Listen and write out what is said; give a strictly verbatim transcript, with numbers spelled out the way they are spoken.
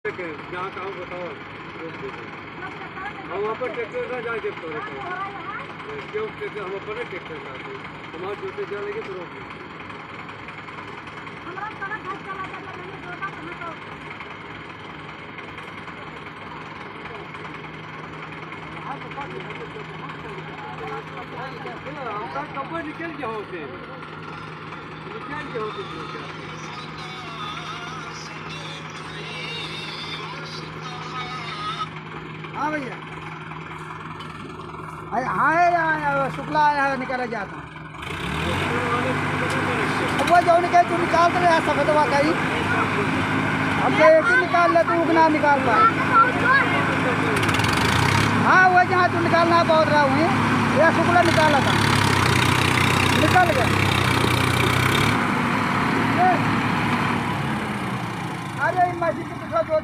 जहाँ कहाँ बताओ, रोक देते। हम वहाँ पर ट्रैक्टर ना जाए देते हैं। क्यों ट्रैक्टर, हम अपने ट्रैक्टर जाते हैं। हमारे जोते जा लेंगे तो रोक देते। हमरा सड़क घाट चला जाता, मैंने जोता कहाँ का। हमरा कब्बे निकल गया होते। निकल गया होते। हाँ भैया। अरे हाँ, है यहाँ, यहाँ शुक्ला आया है, निकाला जाता है। अब वो जो निकल, तू निकाल तो रहा सफेदवा का ही। अब ये एक ही निकाल ले, तू उगना निकाल पाए। हाँ, वो जहाँ तू निकालना बहुत रहा हूँ, ये शुक्ला निकाला था, निकल गया। ये, अरे, ये मशीन के पीछे जो